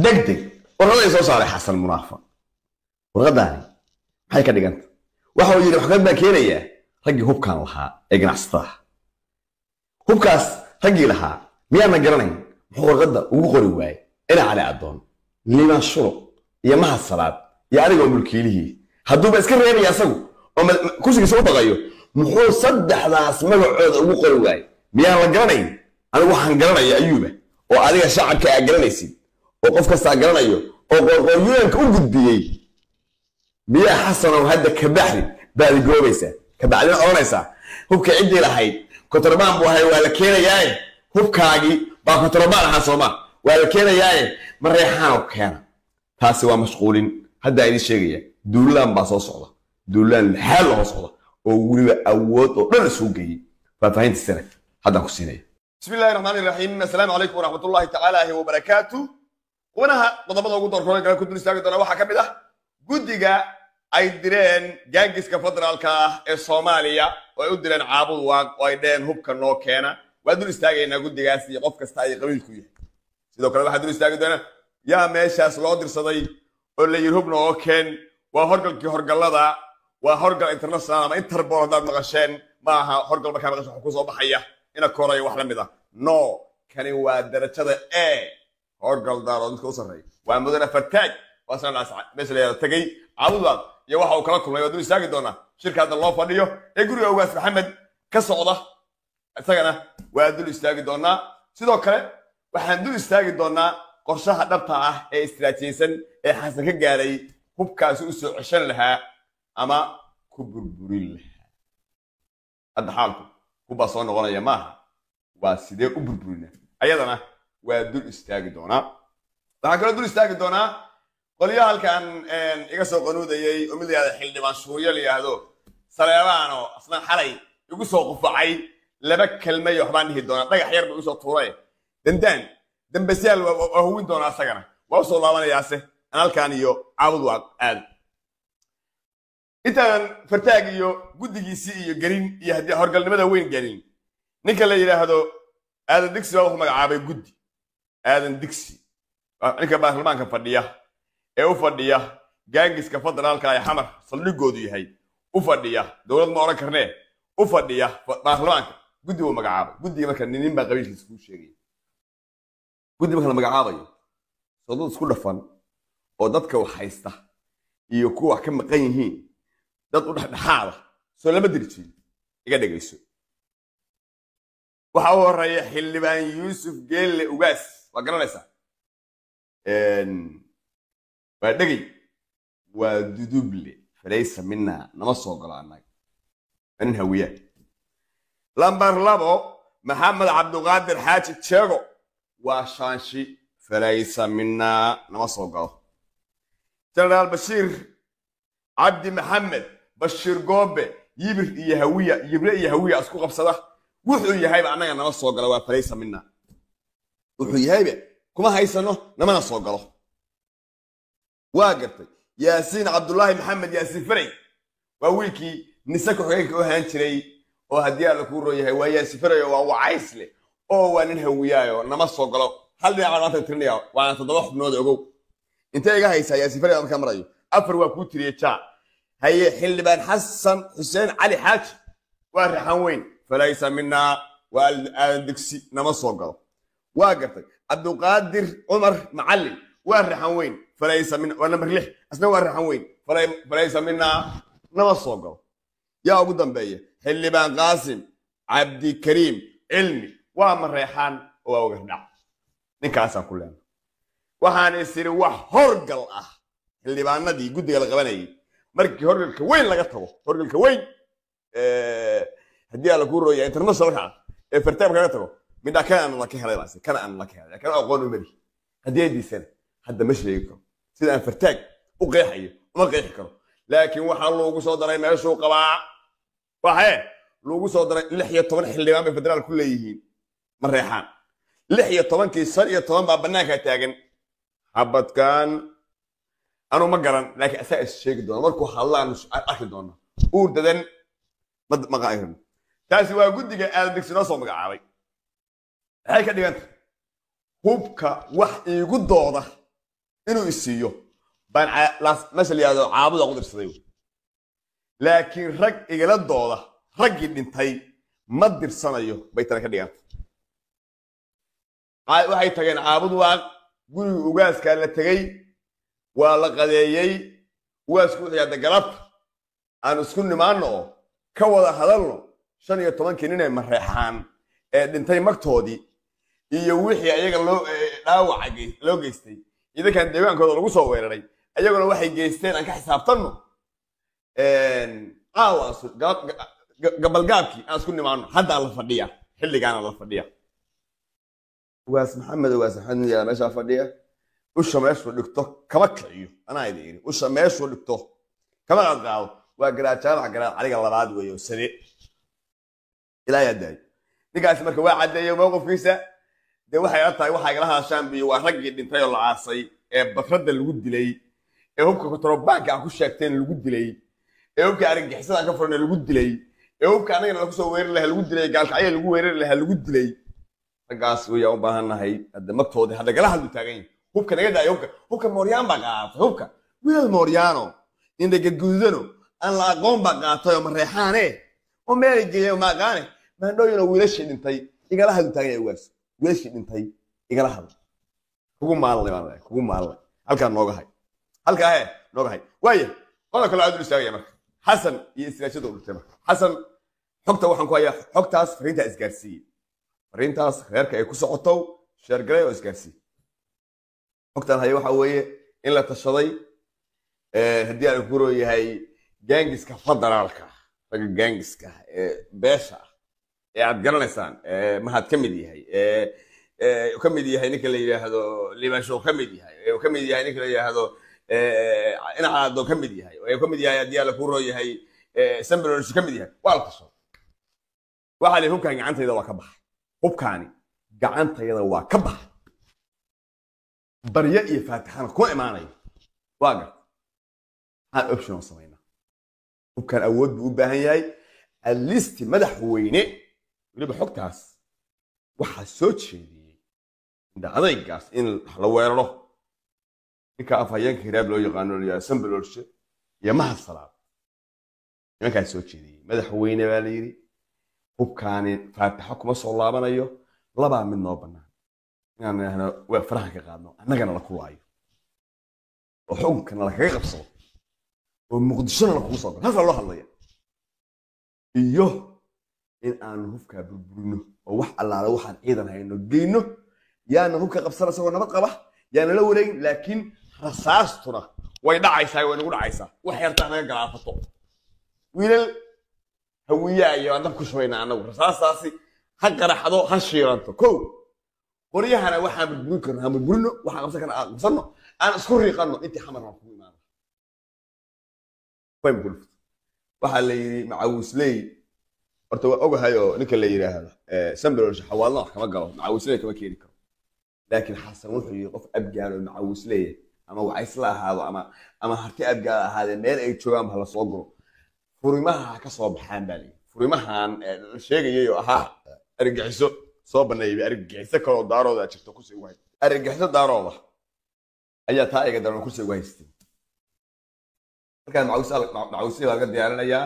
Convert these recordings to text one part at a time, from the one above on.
Degdeg warqaday soo saaray Xasan Munaafa. Warqadaani maxay ka dhiganta? Waxa uu yidhi maxkamad baan keenayaa raggii hubkaan lahaa ee ganacsatada. Hubkaas raggii lahaa miyaana garanayn? Muxuu warqadda ugu qori waayey ina Cali Addoon, Liibaan Shuro iyo Mahad Salaad iyo anigoo mulkiilihii? Hadduuba iska reebaya asagu oo kursigiisa u baqayo, muxuu saddexdaas magacooda ugu qori waayey? Miyaan la garanayn? Anigu waxaan garanaya Ayuuba oo adiga shacabka aa garanaysid oo qof kastaa garanayo oo qoorqooryooyinka u gudbiyey. Miyaa Xasanow hadda kabacdi baadi goobaysaa, kabacdina odhanaysaa hubka ciddii lahayd kontrabaan buu ahay, waa la keenayaaye? Hubkaagii baa kontrabaan ahaa sooma? Waa la keenayaaye, ma reexaanow keena? Taasi waa mashquulin. Haddaa idin sheegaya, duulaan baa soo socda, duulaan lixaal loo socda oo weliba awood oo dhan isugu geeyey. Faahfaahintiisana haddaan ku siinaya. Bismi illahi raxmaani raxiim. Assalaamu calaykum waraxmatullahi tacaala wabarakaatu. Qubanaha qodobada ugu doorkoona kale ku dul istaagi doona waxaa ka mid ah guddiga ay direen gaagiska federaalka ah ee Soomaaliya oo ay u direen Caabud Waaq oo ay dheheen hubka noo keena. Waa dul istaagaynaa guddigaas iyo qof kasta ay qabiilku yahay. Sidoo kale waxaa dul istaagi doona yaa meeshaas loo dirsaday oo la yidhi hub noo keen. Waa horgalkii horgallada, waa horgal international ama Interpol. Haddaad maqasheen, ma aha horgal markaa maqasho wax kusoo baxaya ina korayo wax la mid ah. No, kani waa darajada e horgal Daarood midka u sarreeya, waa mudane Fartaag. Waa sanadaas meesha la yidhahdo tegey Caabudwaaq iyo waxa uu kala kulmay waa dul istaagi doonaa. Shirka hadda loo fadhiyo ee guriga Ugaas Maxamed ka socda isagana waa dul istaagi doonaa. Sidoo kale waxaan dul istaagi doonaa qorshaha dhabta ah ee istiraatiijiyeysan ee Xasan ka gaaray hubkaasi u soo ceshan lahaa ama ku burburin lahaa. Hadda xaalku hubbaa soo noqonaya maaha, waa sidee u burburina, ayadana waa dul istaagi doonaa. Waxaan kaloo dul istaagi doonaa qolyaha halkan iga soo qanuudayay oo mid la yihahdo Xildhibaan Shuuriyo la yidhaahdo Saleebaano, asna xalay igu soo qufacay laba kelmay waxbaan dhihi doonaa. Dhagax yar buu igu soo tuuray, dandaan dambasyaal waa huwin doonaa, asagana waa usoo laabanayaase aan halkan iyo Caabud Waaq aado. Intaanan Fartaag iyo guddigiisii iyo gelin iyo haddii horgalnimada weyn gelin, ninka la yidhaahdo Aadan Digsi baa wuxuu magacaabay guddi. Aadan Digsi, ninka baarlamaanka fadhiya ee u fadhiya gaangiska federaalka ee Xamar saldhigoodu yahay, u fadhiya dowlad ma odhan karnee, u fadhiya baarlamaanka, guddi buu magacaabay. Guddiga marka ninin baa qabiilkiisa kuu sheegaya. Guddi marka la magacaabayo, soo dad isku dhafan oo dadka wax haysta iyo kuwa wax ka maqan yihiin, dad u dhexdhexaada soo lama diri jirin? Iga dhegayso. Waxa u horeeya Xildhibaan Yuusuf Geelle Ugaas, waa garanaysaa, waa dhegey, waa duduble, falaysa mina, nama soo galo annaga, waa nin Hawiyaa. Lambar 2, Maxamed Cabduqaadir Xaaji Jeego, waa Shaanshi, falaysa mina, nama soo galo. Jenaraal Bashiir Cabdi Maxamed Bashiir Goobe, Yibir iyo Hawiya, Yibre iyo Hawiya isku qabsada, wuxuu yahayba annaga nama soo galo, waa falaysa mina. Wuxuu yahayba kuma haysano, namana soo galo. Waa gartay. Yaasiin Cabdullaahi Maxamed Yaasiin Faray waa wiilkii nise ku-xigeenka u ahaan jiray oo haddii Alla kuu roo yahay waa Yaasiin Faray oo waa wacaysle oo waa nin Hawiyaayo, nama soo galo. Hal dhinac maanta tirinaya, waana 7 xubnood. Ogow intee iga haysaa Yaasiin Faray markaa marayo, 4 waa kuu tiriyey jaa. Haye, Xildhibaan Xasan Xuseen Cali Xaaji waa Raxan Weyn, falaysa minaa, waa Aadan Digsi, nama soo galo. Waa gartay. Cabduqaadir Cumar Macallin waa Raxan Weyn, falaysa mina, waa nambar 6, asna waa Raxan Weyn, falaysa minaa, nama soo galo. Yaa ugu dambeeya? Xildhibaan Qaasim Cabdikariim Cilmi waa Mareexaan oo waa Wagardhac. Ninkaasaan ku leena waxaan isiri wax horgal ah xildhibaanadii guddiga la qabanayay. Markii horgalka weyn laga tago, horgalka weyn haddii Alla kuu rooya internationalka ah ee Fartaab kaga tago, midhaa kana aan la ka helay baase kana aan la ka helay, kana aqoon u mali qadiyadiisana hadda ma sheegi karo. Sida aan Fartaag u qeexayo uma qeexi karo, laakiin waxaa loogu soo daray meeshuu qabaa, waxee loogu soo daray 16 xildhibaan bay federaal ku leeyihiin Mareexaan. 16-kii 15 baa bannaankaa taagan. Xabadkan anuu ma garan, laakiin asaa is sheegi doona markuu hadlaan arki doona uur dadan ma qaairno. Taasi waa guddiga Aadan Digsi noo soo magacaabay. Maxay ka dhiganta hubka wax iigu dooda Inuu isiiyo baan meesha la yihahdo caabuda ku dirsaday, laakiin rag igala dooda raggii dhintay ma dirsanayo bay tana ka dhiganta. Waxay tageen Caabud Waaq, guriga ugaaskaa la tegey, waa la qadeeyey. Ugaasku wuxuu yahda galabta aan isku nimaanno oo ka wada hadalno 15-kii nin ee Mareexaan ee dhintay magtoodii iyo wixii ayaga loo dhaawaca loo geystay, idankan deegaankooda lagu soo weeraray, ayaguna waxay geysteen aan ka xisaabtanno. Caawa gabalgaabkii aan isku nimaanno, haddaa la fadhiya, xilligaana la fadhiya. Ugaas Maxamed, Ugaas Maxamed yaa meeshaa fadhiya, usha meeshuu dhigto kama kiciyo. Anaa idin iri, usha meeshuu dhigto kama qadqaado. Waa Garaad Jaamac Garaad Caliga labaad weeye oo sade ilaa yaa daayo ninkaasi. Marka waa caddeeyey mowqifkiisa. Dee waxay la tahay waxaa igala hadashaan biyo waa raggii dhintay oo la aasay ee batradda lagu dilay, ee hubka kontarobaanka aan ku sheegteen lagu dilay, ee hubka argagixisada aan ka furana lagu dilay, ee hubka annagana lagu soo weerari lahaa lagu dilay, gaalkacya lagu weerari lahaa lagu dilay. Raggaas wayaan u baahannahay hadda magtoodii hadda gala hadlu taagan yahay. Hubka naga daayo, hubka mooryaan baa qaatay, hubka wiilal mooryaano indhagadgududano aan la aqoon baa qaatay oo Mareexaane oo meelay geeyeen ma aqaane. Maandhooyinoo wiilashii dhintay igala hadlu taagan yahay ugaas, wiilashii dhintay igala hadl. Kugu maalnay baan leeyahay, kugu maalnay. Halkaa nooga hay, halkaa he nooga hay. Waaya qodob kaloo aad u istaagaya marka Xasan iyo istraatiijiyada u dhigtay. Marka Xasan xogta waxaan ku hayaa, xogtaas fariintaa isgaarsiiyey, fariintaas reerka ay ku socoto sheergalay oo isgaarsiiyey. Xogtaan haya waxa weeye in la tashaday, haddii aan ku yahay gaangiska federaalka, ragga gaangiska ee beesha ah ee aad garanaysaan, Mahad ka mid yahay, ee ka mid yahay ninka la yidhaahdo Libanshow, ka mid yahay, ee ka mid yahay ninka la yidhaahdo Inacaado, ka mid yahay, ee ka mid yahay haddii alla ku roo yahay Sambrolish ka mid yahay. Waa la tashaday, waxaa la hubkaan gacantayda waa ka baxay, hubkaani gacantayada waa ka baxay, baryo iyo faatixana kuma imaanayo. Waa garta, maxaan option oo samaynaa? Hubkaan awood buu u baahan yahay, at least madaxweyne. Weliba xogtaas waxaa soo jeediyey indha adaygaas in la weeraro ninka afhayeenka Hiraab loo yaqaano la yidhahdo Sambalolshe iyo Mahad Salaad. Nimankaas soo jeediyey madaxweyne baa la yidhi hubkaani faatixo kuma soo laabanayo, labaa mid noo bannaan: inaan idhaahno waa farahan ka qaadno, annagana la kulaayo oo xukunkana lakaga qabsado oo Muqdishona lakugu soo galo, halkaa loo hadlaya, iyo in aanu hubkaa burburino oo wax allaale waxaan ciidan hayno geyno, yaana hubka qabsan isagoo nabad qaba, yaana la wareegin, laakiin rasaastuna way dhacaysaa, way nagu dhacaysaa, wax yartaa naga galaafato. Wiilal Hawiyaa iyo aan dab ku shubaynaa annagu, rasaastaasi ha qaraxdo, ha shiiranto. Kow qoryahana waxaan burburin karno aan burburino, waxaan qabsan karno aan qabsanno, aan isku riiqanno intii Xamar aan kugu imaano. Fahim ku dhufto. Waxaa la yidhi macawisley horta waa ogahay oo ninka la yidhaahdo Sambalolshe xawaalna wax kama galo, macawisley kama keeni karo, laakiin Xasan wuxuu yidhi qof Abgaal oo macawisleeya ama wacaysla ahaado ama Harti Abgaal ahaadee, meel ay joogaan ba hala soo guro, furimaha ha ka soo baxaan baa layidhi. Furimahan la sheegayay oo ahaa argagixiso soo baneeyay, argagixiso kaloo Daarooda jirto kursi ugu haysta, argagixiso Daarooda ayaa taa iga daran kursi ugu haystay. Markaa macawisle baa laga diyaarinayaa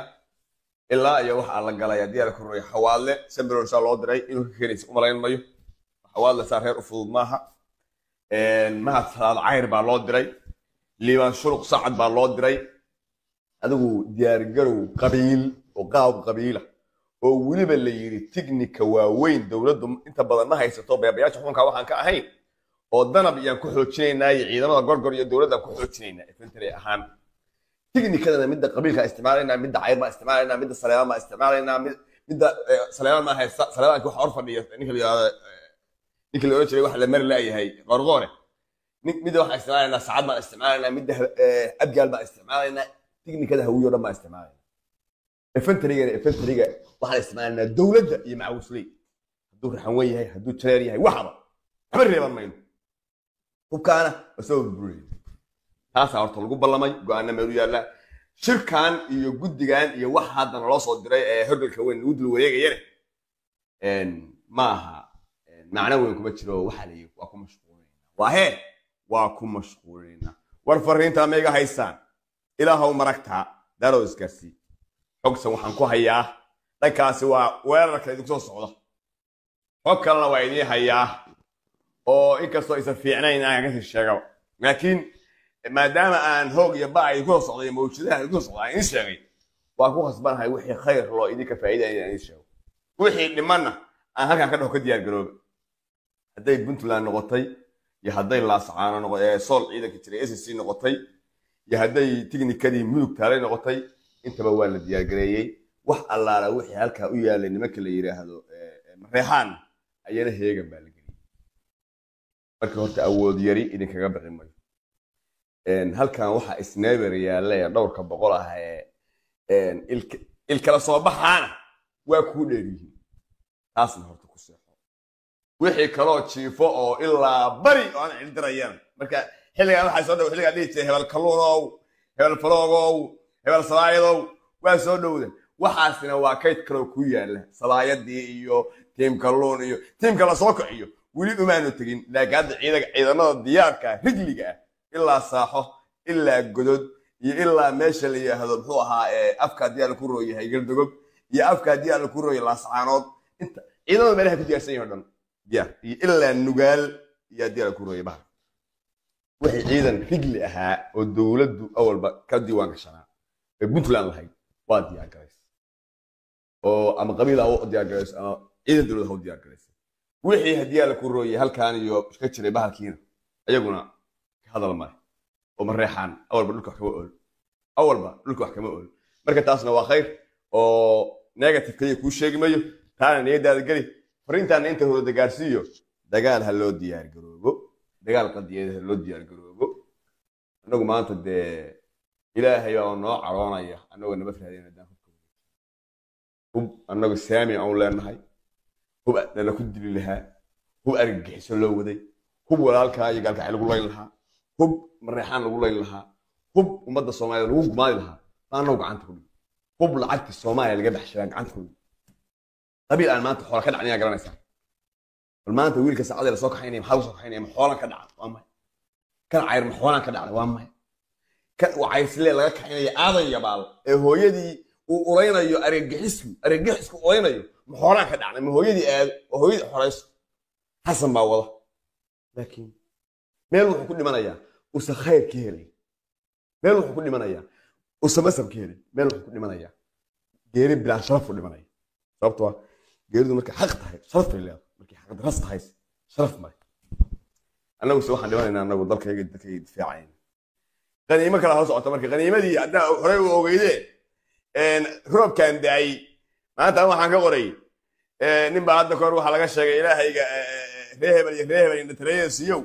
ilaa iyo waxaa la galay haddii la korreeyo Xawaadle. Sambalolshaa loo diray inuu ka keenaysa umalayn mayo, Xawaadle saa reer u fudud maaha. Mahad Salaad Cayr baa loo diray, Liibaan Shuruq Sacad baa loo diray. Adigu diyaargarow qabiil oo qaab qabiila oo weliba la yidhi tignika waaweyn dowladdu inta badan ma haysato, beebayaasha xukunka waxaan ka ahayn oo Danab iyaan ku xoojinaynaa iyo ciidamada Gorgor iyo dowladda ku xoojinaynaa infantry ahaan, tignikadana midda qabiilka isticmaalaynaa, midda Cayr baan isticmaalaynaa, midda Saleebaan baan isticmaalaynaa, midda Saleebaan ma haysta. Saleebaanki waxa hor fadhiya ninka la yidhahdo, ninka la odhan jiray waxa la mari laayahay Qorqoore. Midda waxaan isticmaalaynaa Sacad baan isticmaalaynaa, midda Abgaal baan isticmaalaynaa, tignikada Hawiyo dhan baan isticmaalaynaa, infantrygana infantryga waxaan isticmaalaynaa dowladda iyo macawisley, hadduu raxan wen yahay, hadduu jareer yahay, waxaba waxba reeban mayno, hubkaana waa soo burburinayna. Taasaa horta lagu ballamay, go-aana meel u yaallaa. Shirkan iyo guddigan iyo waxa haddana loo soo diray ee horgalka weyn lagu dul wareegayane ma aha, macno weyn kuma jiro. Waxaa la yidhi waa ku mashquulinayna, waa hee Waa ku mashquulinaynaa. War fariintaa ma iga haysaan? Ilaahow maragtaa daarow isgaarsii xogsan waxaan ku hayaa dhankaasi waa weerarka idinku soo socda. Xog kalena waa idiin hayaa oo inkastoo aysan fiicnayn aan kasii sheegaba, laakiin maadaama aan hoog iyo baa idinku soo socday, mawjadaha idinku soo socda aan idiin sheegay, waa ku khasbanahay wixii khayr loo idinka faa'iidaya inaan idiin sheego, wixii dhimanna aan halkan ka dhaho ka diyaar garooba. Hadday Puntland noqotay iyo hadday Laascaano noqo Sool ciidanka jiray SSC noqotay iyo hadday tiknikadii Mudug taalay noqotay, intaba waa la diyaargareeyey. Wax allaala wixii halkaa u yaalay nimanka la yidhaahdo Mareexaan ayana heegan baa la geliyey. Marka horta awood yari idinkaga bixi mayo. Halkan waxaa isneeber yaalla ee dhowrka boqol ah ee ilkala soo baxaana waa kuu dheer yihiin, taasna horta ku seexo. Wixii kaloo jiifo oo ilaa bari oo aan cildirayana marka xilligan waxaa soo dhow xilligaan dhihi jiray hebel kalluunow, hebel faloogow, hebel sabaayadow waa soo dhowda. Waxaasina waa kayd kaloo ku yaalla, sabaayadii iyo tiim kalluun iyo tiimka la soo kiciyo weli umaanu tegin. Laakiin hadda ciidanka ciidamada diyaarka rijliga ah ilaa Saaxo ilaa Godod iyo ilaa meesha la yidhaahdo muxuu ahaa afka haddii alla ku rooyahay Gardogob iyo afka haddii alla ku rooyahay Laascaanood, inta ciidamada meelaha ku diyaarsan yahay o dhan diyaar, iyo ilaa Nugaal iyo haddii alla ku rooyay bahal wixii ciidan rigli ahaa oo dowladdu awalba ka diiwaan gashanaa ee Puntland lahayd waa diyaar garaysa, oo ama qabiil ha u diyaar garayso ama ciidan dowlad ha u diyaar garaysa. Wixii haddii alla ku rooyay halkaan iyo ka jiray bahalkiina ayaguna ka hadal male oo Mareexaan awalba dhulka wax kama ool, awalba dhulka wax kama ool. Marka taasna waa khayr oo negative kaliya kuu sheegi mayo, taana niyadaada geli. Fariintaana inta hooda gaarsiiyo: dagaal ha loo diyaar garoobo, dagaal qadiyadeed ha loo diyaar garoobo. Annagu maanta dee Ilaahay baa noo caroonaya annagoo nabad raadinayna haddaan hubka hub annagu saami aan leenahay, hub nala ku dili lahaa, hub argagixiso loo waday, hub walaalkaa iyo gaalkacay lagu layn lahaa, hub Mareexaan lagu layn lahaa, hub ummadda Soomaaliya lagu gumaadi lahaa baa annagu gacanta ku dhigi, hub lacagta Soomaaliya laga baxshay baan gacanta ku dhigi. Qabiil aan maanta xoola ka dhacnaya garanaysaa? Bal maanta wiilka saacadii lasoo kaxaynaya maxaa lagu soo kaxaynaya? Ma xoolaan ka dhacan? Waa maya. Kan Cayr ma xoolaan ka dhacday? Waa maya. Kan Wacaysle laga kaxaynaya Aadan Yabaal ee hooyadii uu uraynayo argagixisku, argagixisku uraynayo, ma xoolaan ka dhacnay? Ma hooyadii aado oo hooyadii xorayso? Xasan baa wada, laakiin meel wuxuu ku dhimanayaa uusan khayr ka helay, meel wuxuu ku dhimanayaa uusan masab ka helay, meel wuxuu ku dhimanayaa geeri bilaan sharaf u dhimanaya. Sababtoo ah geeridu markay xaq tahay sharaf bay leedahay, markay xaq daras tahay sharaf male. Annagu se waxaan dhimanaynaa annagu dalkayga dalkayga difaacayna. Qaniimo kala hor socota. Marka qaniimadii haddaa horey u ogeydee roobkan daay maanta waxaan ka qoray nin baa hadda kahor waxaa laga sheegay Ilaahayga reer hebel iyo reer hebel indhatareyada siiyow,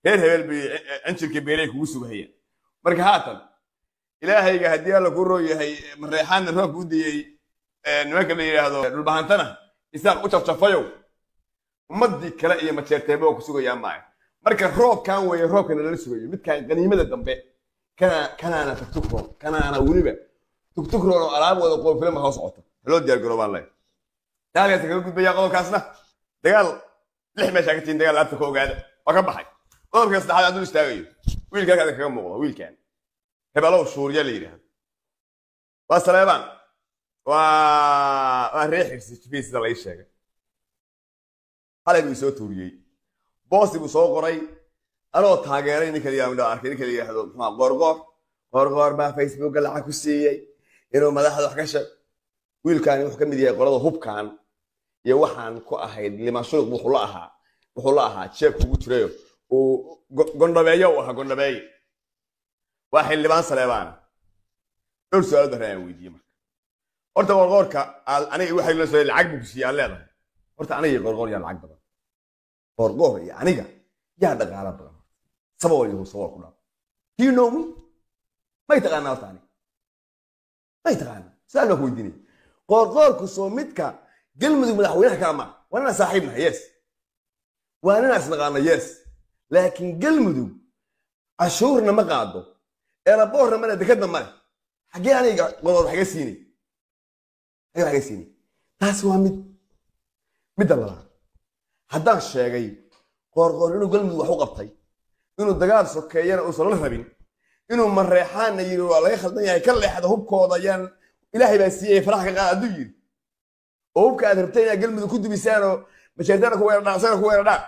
reer hebel bay cinjirka beelay kugu sugahayaan. Marka haatan Ilaahayga haddii Alla ku roo yahay Mareexaanna roobka u diyey, nimanka la yidhaahdo Dhulbahantana Isaaq u jafjafayow, ummaddii kale iyo Majeerteeba waa ku sugayaan maayo. Marka roobkan weeye roobkana lala sugayo midkaan qaniimada dambe kana kanaana tugtugroon, kanaana weliba tugtugroon oo alaab wada qoofile ma hoo socota. Haloo diyaar garoobaan leh. Dagaalkaas kaga gudbaya qodobkaasna, dagaal lix meeshaa ka tihin, dagaal laabta ka ogaada waa ka baxay. Qodobka saddexaad hadduu istaagayo wiilka halkaas kaga muuqda, wiilkan hebelow Shuuriya la yidhaahdo, waa Saleebaan, waa reer Xirsi jifiin sida la ii sheegay. Xalay buu isoo tuuriyey, boosti buu soo qoray anoo taageeray ninka la yidhaahdo, arkay ninka la yidhaahdo muxuu Qoorqoor. Qoorqoor baa Facebooka lacag ku siiyey inuu madaxda wax ka sheego. Wiilkaani wuxuu ka mid yahay qolada hubkan iyo waxaan ku ahayd limaashuruq, wuxuu la ahaa jeebka ugu jirayo uu gondhabeeyo u ahaa gondhabeeye. Waa xildhibaan Saleebaana. Dhowr su-aalood baan aan weydiiyey. Marka horta Qoorqoorka aniga waxay la soo lacag buu ku siiyey aan leedahay. Horta aniga iyo Qoorqoor yaa lacag badan? Qoorqoor iyo aniga yaa dhaqaalo badan? Sabool yahu sabool ku dhaaf. Do you know me? May taqaanaa horta aniga? May taqaanaa? Su-aal baan ku weydiinaya. Qoorqoorku soo midka Galmudug madaxweynaha kala maaha? Waa ninaan saaxiib nahay, yes, waa ninaan isnaqaano, yes, laakiin Galmudug cashuurna ma qaado, airportna male, dekadna male. Xaggee aniga Qoorqoor wax iga siinay? Xaggee wax iga siinay? Taas waa mid. Midda labaad, haddaan sheegay Qoorqoor inuu Galmudug wax u qabtay, Inuu dagaal sokeeyana uusan la rabin, inuu Mareexaanna yidhi waa laga khaldan yahay, ka leexda hubkooda, yaan Ilaahay baa siiyey, faraha ka qaada hadduu yidhi, oo hubka aad rabtay inaad Galmudug ku dubisaan oo mashaaritaana ku weerardhaan, asagana ku weerardhaan,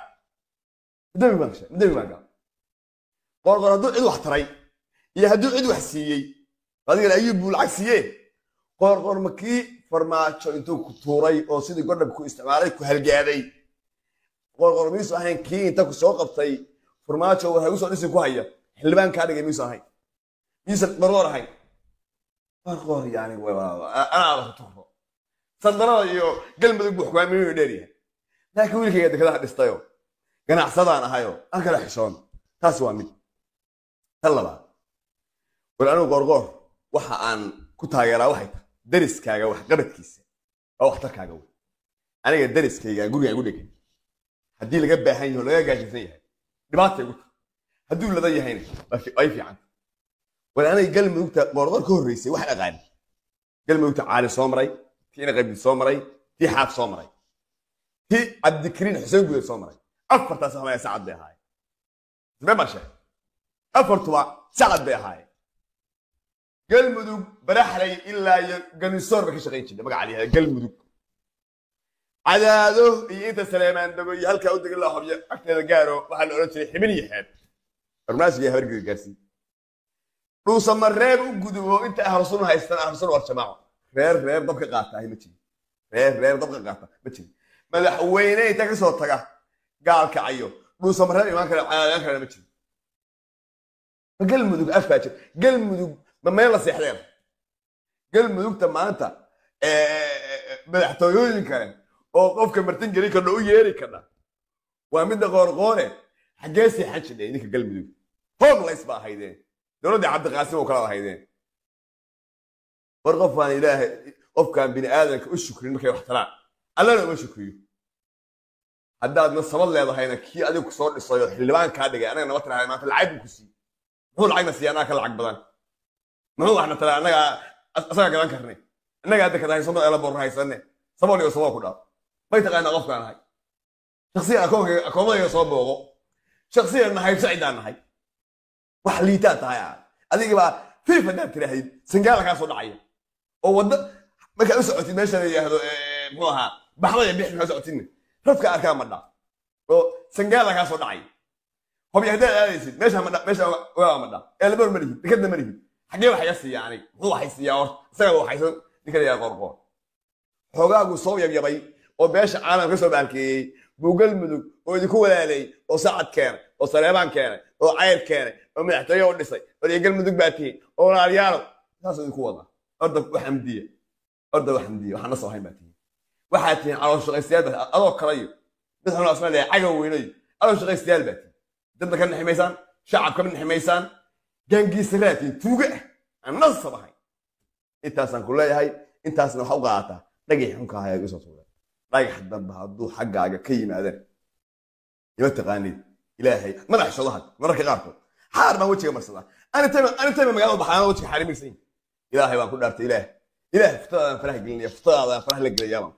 madambi baan gashay, madambi baan gala. Qoorqoor hadduu cid wax taray iyo hadduu cid wax siiyey, adigana Ayuub buu lacag siiyee. Qoorqoor ma kii Farmaajo intuu ku tuuray oo sidii godhab ku isticmaalay ku halgaaday? Qoorqoor miyuusu ahayn kii inta ku soo qabtay Farmaajo war hagu soo dhisi ku haya xildhibaan kaa dhigay? Miyuusu ahayn? Miyuusan Qorqoor ahayn? Qorqoor yani anaaba ku tuuro sandanada iyo Galmudug buu xukaamiyuu dheer yahay, laakiin wiilkayga dekadaha dhistayo, ganacsadaan ahayo, aan kala xishoon. Taasi waa mid. Tan labaad, war anigu Qoorqoor waxa aan ku taageeraa waxay tahay deriskaaga waxqabadkiisa waa waxtarkaaga wey. Aniga deriskayga guriga igu dhegan haddii laga baahan yaho, laga gaajaysan yahay, dhibaatay igu tahay. Hadduu ladan yahayna way fiican. War aniga Galmudugta Qoorqoor ka horreysay waxaan aqaani Galmudugta Caali soo maray, tii Ina Qaybdi soo maray, tii Xaaf soo maray, tii Cabdikariin Xuseen Guuleed soo maray. Afartaas waxmaya Sacad bay ahaayeen. Ismee baan sheegay? Afartuba Sacad bay ahaayeen. Galmudug Baraxlay ilaa iyo Ganisoor bay ka shaqayn jirtay magaca la yihahda Galmudug. Cadaado iyo inta Saleemaan dego iyo halkaa u degan laa Hobyo agteeda gaaro waxaa la odhan jiray Xibin iyo Xeeb, barnaamijka Habargeda gaarsiin. Dhuusamareeb u gudubo inta Ahlu Sunna haystaan, Ahlu Sunna wal Jamaaco. Reer reer dab ka qaata ahi ma jirin, reer reer dab ka qaata ma jirin. Madaxweyne inta ka soo taga Gaalkacayo Dhuusamareeb imaan kara, imaan karana ma jirin. Ma Galmudug afbaa jir? Galmudug ma meel la seexdeen? Galmudugta maanta madaxtooyooyin kale oo qofka martin gelin kardha u yeeri kardha waa midda Qoorqoore. Xaggee seexan jidhay idinka Galmudug? Homeless ba ahaydeen, dowladda Cabdiqaasim oo kala ahaydeen. War qofkaan Ilaahay, qofkaan bini aadamka u shukrin markay wax taraan, Allana uma shukriyo. Haddaadna sabad leedahayna, kii adigu ku soo dhisayo xildhibaan kaa dhigay anaga nama tirahay maanta lacag buu ku siiyey. Muxuu lacagna siiya? Annaga ka lacag badan. Muxuu waxna taraa? Annaga asaga gadan karnay, annaga hadda kada haysano, eela boor haysane, sabool iyo sabool ku dhaaf. May taqaanaa qofkaan ahay shaksiyan? Akoomadayga soo booqo. Shaksiyan nahay, sacidaan nahay, wax liitaa tahay. Aad adiga baa fiif haddaad tiraahdid sangaala kaa soo dhacaya oo waddo markaad u socotid meesha la yidhaahdo muxuu ahaa baxda iyo bixi markaad u socotidna rafka arkaa madha oo sangaala kaa soo dhacaya. Hobyo haddaad aadaysid meesha madha, meesha ogaa madha, eelboor ma lihid, dekadna ma lihid. Xaggee wax iga siiya aniga? Muxuu waxay siiyaa horta? Isaga waxaysan ninka la yidhahdo Qoorqoor xoogaagu soo yabyabay oo beesha caalamka ka soo baalkeeyey buu Galmudug oo idinku walaalay oo Sacad keenay oo Saleebaan keenay oo Cayr keenay oo madaxtooye u dhisay oo iyo Galmudug baa tihiin oo walaalyaalo saasuu idinku wadaa. Orda wax xamdiya, orda wax xamdiya, waxaan na soo hayn baa tihiin. Waxaa tihiin calool shaqaystayaal baa adoo kalayo mid xun asna leeyahay cagow weynayo. Calool shaqaystayaal baa tihiin, dadna ka niximaysaan, shacab kama niximaysaan, gaangiisaraa tihiin, tuuga ah aan nasab ahayn. Intaasaan ku leeyahay, intaasna waxa u qaadataa dhagax xunka ahaa igu soo tuuray. Dhagax dambe hadduu xaggaaga ka yimaadana ima taqaanid. Ilaahay madax xishoodaha mararka qaarkood xaar baan wejiga marsadaa. Anitayma magaalada baxaan wejiga xaarimirsan yihin. Ilaahay baan ku dhaartay, Ilaah, Ilaah futadaadaan faraha gelinaya, futadaadaan faraha la gelayaa.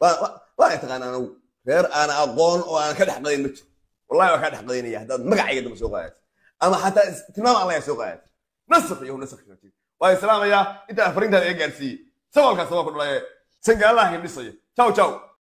Baan waa taqaana anigu reer aan aqoon oo aan ka dhex qadayn ma jiro. Wallahi waan ka dhex qadaynaya haddaad magacayga dambe soo qaadatid ama xataa tilmaam alla soo qaadatid. Nasakh iyo nasakh waa islaamayaa intaan fariintaada iga gaarsiiyey. Sabolkaas sabab ku dhalaye sangaalaha hindhisaya. Ciao ciao.